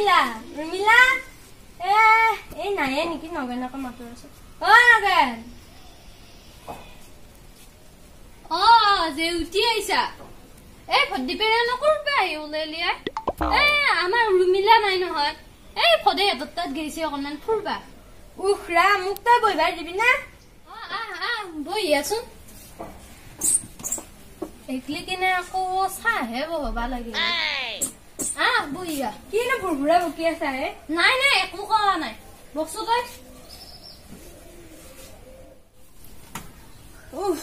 উৰ্মিলা উৰ্মিলা এ এই নায়ে নেকি নগেনকে মাতো আছো। অ নগেন, অ জেউতি আহিছা। এই ভদ্দীপেৰে নকৰবা আহি ওলাইলি। এ আমাৰ উৰ্মিলা নাই নহয়, এই ফদে সিহঁতৰ তাত গৈছে অকণমান ফুৰবা। উফ ৰাম, মোক তই বহিবা দিবি না? অ আহ আহ বহি আছোন। একলি কিনে আকৌ চাহহে বহাবা লাগে। আহ বহি আহ। কিনো ভুৰভুৰা বকি আছা হে? নাই নাই একো কোৱা নাই, বকচো তই। উফ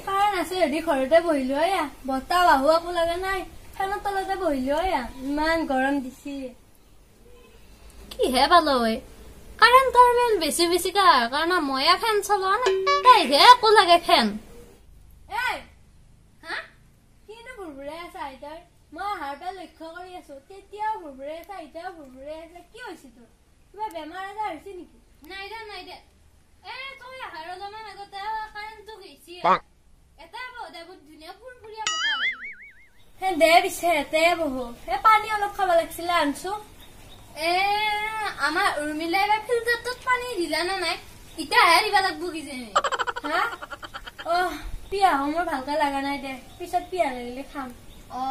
কাৰণ আছে যদি ঘৰতে বহিলো এয়া, বতাহ বাহু একো লগা নাই, ফেনৰ তলতে বহিলো এয়া, ইমান গৰম দিছি। কিহে পালো ঐ, কাৰেণ্টৰ বিল বেছি বেছিকে অহাৰ কাৰণে ময়ে ফেন চলোৱা নাই, তাইকহে একো লাগে ফেন। এই হা কিনো ভুৰভুৰাই আছা তই? মই অহাৰ পৰা লক্ষ্য কৰি আছো, তেতিয়াও ভুৰভুৰাই আছা, এতিয়াও ভুৰভুৰাই আছা, কি হৈছে তোৰ? কিবা বেমাৰ আজাৰ হৈছে নেকি? নাই দে নাই দে, এ তই অহাৰ অলপমান আগতে কাৰেণ্টটো গৈছি, এটা বহুত ধুনীয়া ফুৰফুৰীয়া বতাহ লাগি। হে দে পিছে এতে বহু, এই পানী অলপ খাব লাগিছিলে আনছো। এ আমাৰ উৰ্মিলাই বা ফিল্টাৰটোত পানী দিলা নে নাই, এতিয়াহে দিবা লাগব কিজানি। হা অহ পিয়াহ মোৰ ভালকে লগা নাই দে, পিছত পিয়াহ লাগিলে খাম। অ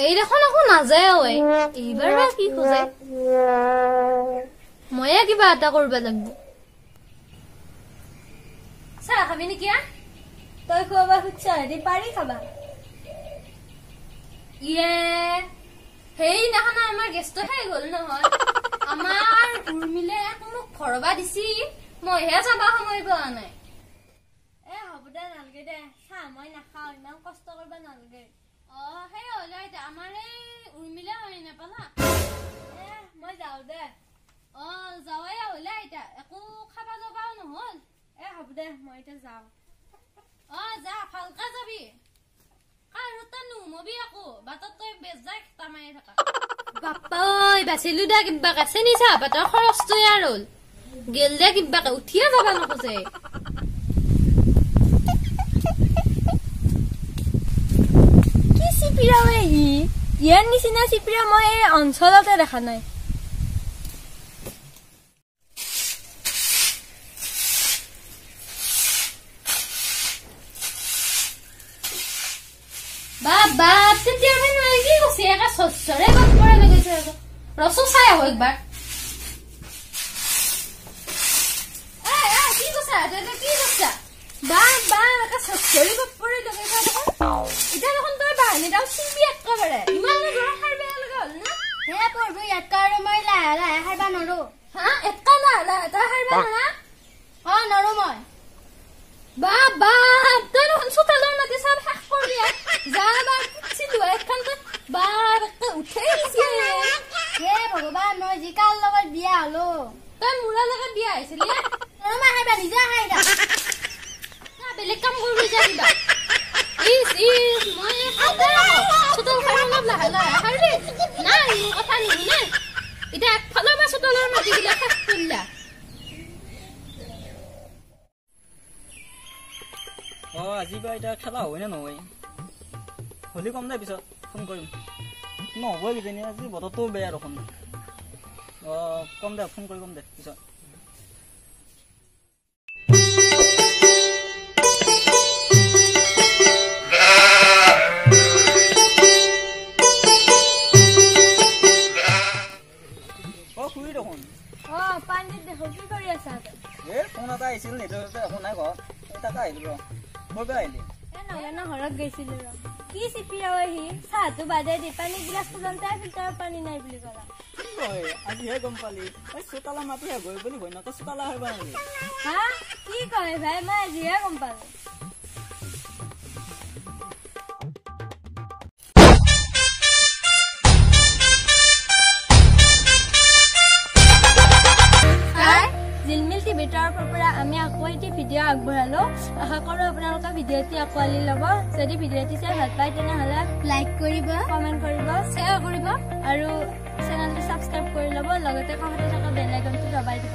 এই দেখোন একো নাযায় ঐ, এইবাৰ বা কি খোজে, ময়ে কিবা এটা কৰিব লাগব। চাহ খাবি নেকি? তই খুৱাবা খুজিছ যদি পাৰি খাবা। ইয়ে সেইদিনাখন আমাৰ গেছটো শেষ হ'ল নহয়, আমাৰ উৰ্মিলে মোক ভৰবা দিছি, মইহে যাবা সময় পোৱা নাই। এ হ'ব দে নালগে দে, চাহ মই নাখাওঁ, ইমান কষ্ট কৰিব নালগে। অ সেই হ'লে এতিয়া আমাৰ এই উৰ্মিলে হৈ নাপালা। এ মই যাওঁ দে। অ যাৱাই হ'লে এতিয়া একো খাবা যাবাও নহ'ল। এ হ'ব দে মই এতিয়া যাওঁ। অ যা, ভালকে যাবি, কাৰো তাত নুসুমাবি আকৌ, বাটত তই বেজাই খেতা মাৰি থাকা। বাপ্পা ঐ বাচিলো দে কিবাকে, চেনি চাহপাতৰ খৰচটোৱে আৰু হ'ল গেল দে কিবাকে, উঠিয়ে যাবা নোখোজে। কি চিপিৰা ঐ ই, ইয়াৰ নিচিনা চিপিৰা মই এই অঞ্চলতে দেখা নাই। বাবা তেতিয়া কি কৈছে, একে চচৰে গছ পৰা গৈছে, ৰচো চাই আহো একবাৰ। কি কৈছা কি কৈছা? বা বা একে চচৰি গছ পৰি লগাইছা দেখোন। এতিয়া দেখোন তই বাহিনীডাল চিঙবি একেবাৰে, ইমান জোৰত সাৰ বেয়া লগা হ'ল না? হে প্ৰভু, ইয়াতকৈ আৰু মই লাহে লাহে সাৰবা নৰো। হা একা লাহে লাহে তই সাৰবা নৰা? অ নৰো মই। বা বা তই দেখোন চোতালৰ মাটি চব শেষ কৰিলি, যা বা পুতছিলো এখন তই বাপ একে উঠেই দিছে। হে ভগৱান, মই যি কাৰ লগত বিয়া হলো। তই মোৰৰ লগত বিয়া হৈছিলি? নৰো মই সাৰবা, নিজে সাৰি থাক। বেলেগ কাম কৰিব যা কিবা। ইচ ইচ মই চোতাল সাৰি অলপ লাহে লাহে সাৰি নাই, মোৰ কথা নুশুনে। এতিয়া একফালৰ পৰা চোতালৰ মাটিবিলাক শেষ কৰিলা। অ আজি বা এতিয়া খেলা হয় নে নহয়, হ'লে কম দে পিছত ফোন কৰিম। নহ'বই কিজানি, আজি বতৰটোও বেয়া দেখোন। অ কম দে, ফোন কৰি কম দে পিছত। অ খুৰী দেখোন। অ পানীত দেখোন কি কৰি আছা? এই ফোন এটা আহিছিল, নেটৱৰ্ক একো নাই ঘৰত, তাতে আহিলো ৰ। ক'ৰ পৰা আহিলি? এ নগেনৰ ঘৰত গৈছিলো ৰ। কি চিপিৰা ঐ সি, চাহটো বাদে দি পানী গিলাচ খোজোঁতে ফিল্টাৰত পানী নাই বুলি ক'লা। কি কয় আজিহে গম পালি? এই চোতালা মাটি শেষ হৈ বুলি ঘৈণীয়েকে চোতালা সাৰিব নালাগে। হা কি কয় ভাই, মই আজিহে গম পালো। জিলমিল টিভিৰ তৰফৰ পৰা আমি আকৌ এটি ভিডিঅ' আগবঢ়ালো। আশা কৰোঁ আপোনালোকে ভিডিঅ'টি আঁকোৱালি ল'ব। যদি ভিডিঅ'টি চাই ভাল পায় তেনেহ'লে লাইক কৰিব, কমেণ্ট কৰিব, শ্বেয়াৰ কৰিব আৰু চেনেলটো ছাবস্ক্ৰাইব কৰি ল'ব, লগতে কাষতে থকা বেল আইকনটো দবাই দিব।